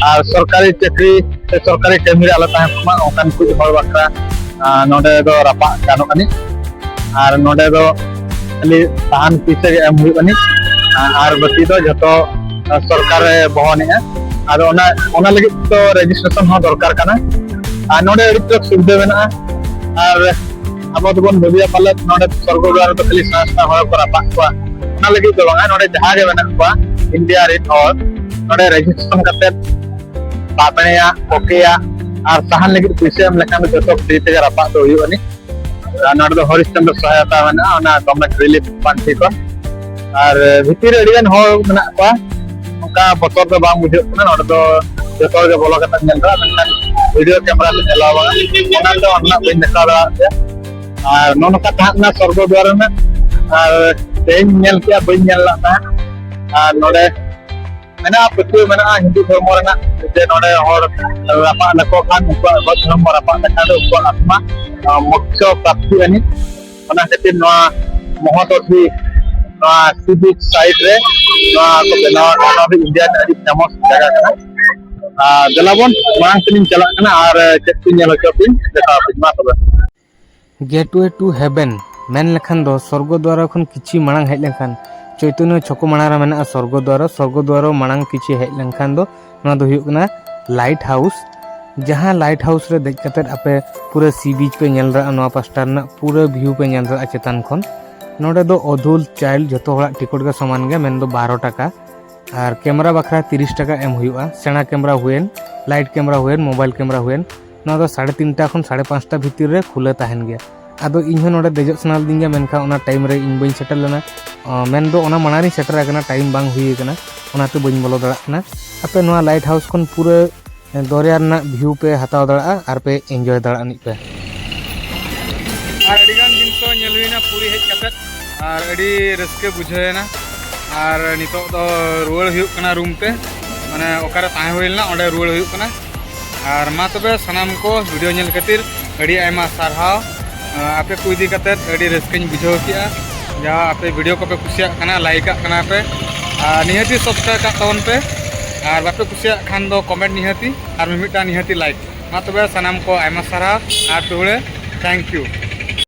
ᱟᱨ ᱥᱚᱨᱠᱟᱨᱤ ᱪᱟᱹᱠᱨᱤ ᱥᱮ ᱥᱚᱨᱠᱟᱨᱤ ᱠᱟᱹᱢᱤ ᱨᱮ ᱟᱞᱚ ᱛᱟᱦᱮᱸ ᱠᱚᱜ ᱢᱟ, ᱚᱱᱠᱟᱱ ᱠᱚ ᱦᱚᱲ ᱵᱟᱠᱷᱨᱟ ᱱᱚᱰᱮ ᱫᱚ ᱨᱟᱯᱟᱜ ᱜᱟᱱᱚᱜ ᱟᱹᱱᱤᱡ᱾ ᱟᱨ ᱱᱚᱰᱮ ᱫᱚ ᱠᱷᱟᱹᱞᱤ ᱥᱟᱦᱟᱱ ᱯᱩᱭᱥᱟᱹ ᱜᱮ ᱮᱢ ᱦᱩᱭᱩᱜ ᱟᱹᱱᱤᱡ, ᱟᱨ ᱵᱟᱹᱠᱤ ᱫᱚ ᱡᱷᱚᱛᱚ ᱥᱚᱨᱠᱟᱨᱮ ᱵᱚᱦᱚᱱᱮᱜᱼᱟ᱾ ᱟᱫᱚ ᱚᱱᱟ ᱚᱱᱟ ᱞᱟᱹᱜᱤᱫ ᱫᱚ ᱨᱮᱡᱤᱥᱴᱨᱮᱥᱚᱱ ᱦᱚᱸ ᱫᱚᱨᱠᱟᱨ ᱠᱟᱱᱟ᱾ ᱟᱨ ᱱᱚᱰᱮ ᱟᱹᱰᱤ ᱛᱮᱫ ᱥᱩᱵᱤᱫᱷᱟ ᱢᱮᱱᱟᱜᱼᱟ᱾ ᱟᱨ ᱟᱵᱚ ᱫᱚᱵᱚᱱ ᱵᱷᱟᱹᱵᱤᱭᱟ ᱯᱟᱞᱮᱫ ᱱᱚᱰᱮ ᱥᱚᱨᱜᱚ ᱫᱩᱣᱟᱨ ᱨᱮᱫᱚ ᱠᱷᱟᱹᱞᱤ ᱥᱮᱬᱟ ᱥᱮᱬᱟ ᱦᱚᱲ ᱠᱚ ᱨᱟᱯᱟᱜ ᱠᱚᱣᱟ, ᱚᱱᱟ ᱞᱟᱹᱜᱤᱫ ᱫᱚ ᱵᱟᱝᱟ᱾ ᱱᱚᱰᱮ ᱡᱟᱦᱟᱸ ᱜᱮ ᱢᱮᱱᱟᱜ ᱠᱚᱣᱟ ᱤᱱᱰᱤᱭᱟ ᱨᱮᱱ ᱦᱚᱲ, ᱱᱚᱰᱮ ᱨᱮᱡᱤᱥᱴᱨᱮᱥᱚᱱ ᱠᱟᱛᱮᱫ ᱵᱟᱵᱮᱬᱮᱭᱟᱜ, ᱠᱚᱠᱮᱭᱟᱜ ᱟᱨ ᱥᱟᱦᱟᱱ ᱞᱟᱹᱜᱤᱫ ᱯᱩᱭᱥᱟᱹ ᱮᱢ ᱞᱮᱠᱷᱟᱱ ᱫᱚ ᱡᱚᱛᱚ ᱯᱷᱨᱤ ᱛᱮᱜᱮ ᱨᱟᱯᱟᱜ ᱫᱚ ᱦᱩᱭᱩᱜ ᱟᱹᱱᱤᱡ᱾ ᱟᱨ ᱱᱚᱰᱮ ᱫᱚ ᱦᱚᱨᱤᱥ ᱪᱚᱱᱫᱨᱚ ᱥᱚᱦᱟᱭᱚᱛᱟ ᱢᱮᱱᱟᱜᱼᱟ, ᱚᱱᱟ ᱜᱚᱵᱷᱢᱮᱱᱴ ᱨᱤᱞᱤᱯ ᱯᱟᱱᱴᱷᱤ ᱠᱷᱚᱱ᱾ ᱟᱨ ᱵᱷᱤᱛᱤᱨ ᱨᱮ ᱟᱹᱰᱤ ᱜᱟᱱ ᱦᱚᱲ ᱢᱮᱱᱟᱜ ᱠᱚᱣᱟ, ᱚᱱᱠᱟ ᱵᱚᱛᱚᱨ ᱫᱚ ᱵᱟᱝ ᱵᱩᱡᱷᱟᱹᱜ ᱠᱟᱱᱟ᱾ ᱱᱚᱰᱮ ᱫᱚ ᱡᱚᱛᱚ ᱦᱚᱲ ᱜᱮ ᱵᱚᱞᱚ ᱠᱟᱛᱮ ᱧᱮᱞ ᱫᱟᱲᱮᱭᱟᱜᱼᱟ, ᱢᱮᱱᱠᱷᱟᱱ ᱵᱷᱤᱰᱤᱭᱳ ᱠᱮᱢᱮᱨᱟ ᱛᱮ ᱮᱞᱟᱣ ᱵᱟᱝ, ᱚᱱᱟᱛᱮ ᱚᱸᱰᱮᱱᱟᱜ ᱵᱟᱹᱧ ᱫᱮᱠᱷᱟᱣ ᱫᱟᱲᱮᱭᱟᱜ ᱯᱮᱭᱟ᱾ ᱟᱨ ᱱᱚᱜᱼᱚ ᱱᱚᱝᱠᱟ ᱛᱟᱦᱮᱸ ᱞᱮᱱᱟ ᱥᱚᱨᱜᱚ ᱫᱩᱣᱟᱨ ᱨᱮᱱᱟᱜ, ᱟᱨ ᱛᱮᱦᱮᱧ ᱧᱮᱞ ᱠᱮᱜᱼᱟ, ᱵᱟᱹᱧ ᱧᱮᱞ ᱞᱮᱫ ᱛᱟᱦᱮᱸᱫ᱾ ᱟᱨ ᱱᱚᱰᱮ ᱢᱮᱱᱟᱜᱼᱟ, ᱯᱟᱹᱛᱭᱟᱹᱣ ᱢᱮᱱᱟᱜᱼᱟ ᱦᱤᱱᱫᱩ ᱫᱷᱚᱨᱢᱚ ᱨᱮᱱᱟᱜ, ᱡᱮ ᱱᱚᱰᱮ ᱦᱚᱲ ᱨᱟᱯᱟᱜ ᱞᱮᱠᱚ ᱠᱷᱟᱱ, ᱩᱱᱠᱩᱣᱟᱜ ᱜᱚᱡ ᱦᱚᱲᱢᱚ ᱨᱟᱯᱟᱜ ᱞᱮᱠᱷᱟᱱ ᱫᱚ ᱩᱱᱠᱩᱣᱟᱜ ᱟᱛᱢᱟ, ᱟᱸ, ᱢᱳᱠᱥᱚ ᱯᱨᱟᱯᱛᱤ ᱟᱹᱱᱤᱡ᱾ ᱚᱱᱟ ᱠᱷᱟᱹᱛᱤᱨ ᱱᱚᱣᱟ ᱢᱚᱦᱚᱛᱚᱛᱤ, ᱱᱚᱣᱟ ᱥᱤ ᱵᱤᱪ ᱥᱟᱭᱤᱰ ᱨᱮ ᱱᱚᱣᱟ ᱠᱚ ᱵᱮᱱᱟᱣ ᱟᱠᱟᱫᱟ᱾ ᱱᱚᱣᱟ ᱫᱚ ᱤᱱᱰᱤᱭᱟ ᱨᱮᱱᱟᱜ ᱟᱹᱰᱤ ᱯᱷᱮᱢᱟᱥ ᱡᱟᱭᱜᱟ ᱠᱟᱱᱟ᱾ ᱟᱨ ᱫᱮᱞᱟ ᱵᱚᱱ ᱢᱟᱲᱟᱝ ᱥᱮᱫ ᱤᱧ ᱪᱟᱞᱟᱜ ᱠᱟᱱᱟ ᱟᱨ ᱪᱮᱫ ᱠᱚᱧ ᱧᱮᱞ ᱦᱚᱪᱚ ᱯᱮᱭᱟᱹᱧ, ᱫᱮᱠᱷᱟᱣ ᱟᱯᱮᱭᱟᱹᱧ᱾ ᱢᱟ ᱛᱚᱵᱮ᱾ Gateway to Heaven ᱢᱮᱱ ᱞᱮᱠᱷᱟᱱ ᱫᱚ ᱥᱚᱨᱜᱚ ᱫᱩᱣᱟᱨᱟ ᱠᱷᱚᱱ ᱠᱤᱪᱷᱤ ᱢᱟᱲᱟᱝ ᱦᱮᱡ ᱞᱮᱱᱠᱷᱟᱱ ᱪᱳᱭᱛᱚᱱᱭᱚ ᱪᱷᱚᱠᱚ ᱢᱟᱲᱟᱝ ᱨᱮ ᱢᱮᱱᱟᱜᱼᱟ ᱥᱚᱨᱜᱚ ᱫᱩᱣᱟᱨᱟ᱾ ᱥᱚᱨᱜᱚ ᱫᱩᱣᱟᱨᱟ ᱢᱟᱲᱟᱝ ᱠᱤᱪᱷᱤ ᱦᱮᱡ ᱞᱮᱱᱠᱷᱟᱱ ᱫᱚ ᱱᱚᱣᱟ ᱫᱚ ᱦᱩᱭᱩᱜ ᱠᱟᱱᱟ ᱞᱟᱭᱤᱴ ᱦᱟᱣᱩᱥ, ᱡᱟᱦᱟᱸ ᱞᱟᱭᱤᱴ ᱦᱟᱣᱩᱥ ᱨᱮ ᱫᱮᱡ ᱠᱟᱛᱮᱫ ᱟᱯᱮ ᱯᱩᱨᱟᱹ ᱥᱤ ᱵᱤᱪ ᱯᱮ ᱧᱮᱞ ᱫᱟᱲᱮᱭᱟᱜᱼᱟ᱾ ᱱᱚᱣᱟ ᱯᱟᱥᱴᱟ ᱨᱮᱱᱟᱜ ᱯᱩᱨᱟᱹ ᱵᱷᱤᱭᱩ ᱯᱮ ᱧᱮᱞ ᱫᱟᱲᱮᱭᱟᱜᱼᱟ ᱪᱮᱛᱟᱱ ᱠᱷᱚᱱ᱾ ᱱᱚᱰᱮ ᱫᱚ adult child ᱡᱷᱚᱛᱚ ᱦᱚᱲᱟᱜ ᱴᱤᱠᱤᱴ ᱜᱮ ᱥᱚᱢᱟᱱ ᱜᱮᱭᱟ, ᱢᱮᱱᱫᱚ ᱵᱟᱨᱚ ᱴᱟᱠᱟ᱾ ᱟᱨ ᱠᱮᱢᱮᱨᱟ ᱵᱟᱠᱷᱨᱟ ᱛᱤᱨᱤᱥ ᱴᱟᱠᱟ ᱮᱢ ᱦᱩᱭᱩᱜᱼᱟ᱾ ᱥᱮᱬᱟ ᱠᱮᱢᱮᱨᱟ ᱦᱩᱭᱮᱱ, ᱞᱟᱭᱤᱴ ᱠᱮᱢᱮᱨᱟ ᱦᱩᱭᱮᱱ, ᱢᱳᱵᱟᱭᱤᱞ ᱠᱮᱢᱮᱨᱟ ᱦᱩᱭᱮᱱ, ᱱᱚᱣᱟ ᱫᱚ ᱥᱟᱲᱮ ᱛᱤᱱᱴᱟ ᱠᱷᱚᱱ ᱥᱟᱲᱮ ᱯᱟᱸᱪᱴᱟ ᱵᱷᱤᱛᱤᱨ ᱨᱮ ᱠᱷᱩᱞᱟᱹ ᱛᱟᱦᱮᱱ ᱜᱮᱭᱟ᱾ ᱟᱫᱚ ᱤᱧ ᱦᱚᱸ ᱱᱚᱰᱮ ᱫᱮᱡᱚᱜ ᱥᱟᱱᱟ ᱞᱤᱫᱤᱧ ᱜᱮᱭᱟ, ᱢᱮᱱᱠᱷᱟᱱ ᱚᱱᱟ ᱴᱟᱭᱤᱢ ᱨᱮ ᱤᱧ ᱵᱟᱹᱧ ᱥᱮᱴᱮᱨ ᱞᱮᱱᱟ᱾ ᱚ, ᱢᱮᱱᱫᱚ ᱚᱱᱟ ᱢᱟᱲᱟᱝ ᱨᱤᱧ ᱥᱮᱴᱮᱨ ᱟᱠᱟᱱᱟ, ᱴᱟᱭᱤᱢ ᱵᱟᱝ ᱦᱩᱭ ᱟᱠᱟᱱᱟ, ᱚᱱᱟᱛᱮ ᱵᱟᱹᱧ ᱵᱚᱞᱚ ᱫᱟᱲᱮᱭᱟᱜ ᱠᱟᱱᱟ᱾ ᱟᱯᱮ ᱱᱚᱣᱟ ᱞᱟᱭᱤᱴ ᱦᱟᱣᱩᱥ ᱠᱷᱚᱱ ᱯᱩᱨᱟᱹ ᱫᱚᱨᱭᱟ ᱨᱮᱱᱟᱜ ᱵᱷᱤᱭᱩ ᱯᱮ ᱦᱟᱛᱟᱣ ᱫᱟᱲᱮᱭᱟᱜᱼᱟ ᱟᱨ ᱯᱮ ᱮᱱᱡᱚᱭ ᱫᱟᱲᱮᱭᱟᱜᱼᱟ ᱱᱤᱡ ᱯᱮ᱾ ᱟᱨ ᱟᱹᱰᱤ ᱜᱟᱱ ᱡᱤᱱᱤᱥ ᱠᱚ ᱧᱮᱞ ᱦᱩᱭᱱᱟ ᱯᱩᱨᱤ ᱦᱮᱡ ᱠᱟᱛᱮᱫ᱾ ᱟᱨ ᱟᱹᱰᱤ ᱨᱟᱹᱥᱠᱟᱹ ᱵᱩᱡᱷᱟᱹᱣ ᱮᱱᱟ᱾ ᱟᱨ ᱱᱤᱛᱚᱜ ᱫᱚ ᱨᱩᱣᱟᱹᱲ ᱦᱩᱭᱩᱜ ᱠᱟᱱᱟ ᱨᱩᱢ ᱛᱮ, ᱢᱟᱱᱮ ᱚᱠᱟᱨᱮ ᱛᱟᱦᱮᱸ ᱦᱩᱭ ᱞᱮᱱᱟ ᱚᱸᱰᱮ ᱨᱩᱣᱟᱹᱲ ᱦᱩᱭᱩᱜ ᱠᱟᱱᱟ᱾ ᱟᱨ ᱢᱟ ᱛᱚᱵᱮ ᱥᱟᱱᱟᱢ ᱠᱚ ᱵᱷᱤᱰᱤᱭᱳ ᱧᱮᱞ ᱠᱷᱟᱹᱛᱤᱨ ᱟᱹᱰᱤ ᱟᱭᱢᱟ ᱥᱟᱨᱦᱟᱣ᱾ ᱟᱯᱮ ᱠᱚ ᱤᱫᱤ ᱠᱟᱛᱮᱫ ᱟᱹᱰᱤ ᱨᱟᱹᱥᱠᱟᱹᱧ ᱵᱩᱡᱷᱟᱹᱣ ᱠᱮᱜᱼᱟ᱾ ᱡᱟᱦᱟᱸ ᱟᱯᱮ ᱵᱷᱤᱰᱤᱭᱳ ᱠᱚᱯᱮ ᱠᱩᱥᱤᱭᱟᱜ ᱠᱟᱱᱟ, ᱞᱟᱭᱤᱠᱟᱜ ᱠᱟᱱᱟ ᱯᱮ, ᱟᱨ ᱱᱤᱦᱟᱹᱛᱤ ᱥᱟᱵᱥᱠᱨᱟᱭᱤᱵ ᱠᱟᱜ ᱛᱟᱵᱚᱱ ᱯᱮ᱾ ᱟᱨ ᱵᱟᱯᱮ ᱠᱩᱥᱤᱭᱟᱜ ᱠᱷᱟᱱ ᱫᱚ ᱠᱚᱢᱮᱱᱴ ᱱᱤᱦᱟᱹᱛᱤ, ᱟᱨ ᱢᱤᱢᱤᱫᱴᱟᱝ ᱱᱤᱦᱟᱹᱛᱤ ᱞᱟᱭᱤᱠ᱾ ᱢᱟ ᱛᱚᱵᱮ ᱥᱟᱱᱟᱢ ᱠᱚ ᱟᱭᱢᱟ ᱥᱟᱨᱦᱟᱣ ᱟᱨ ᱫᱩᱦᱲᱟᱹ thank you᱾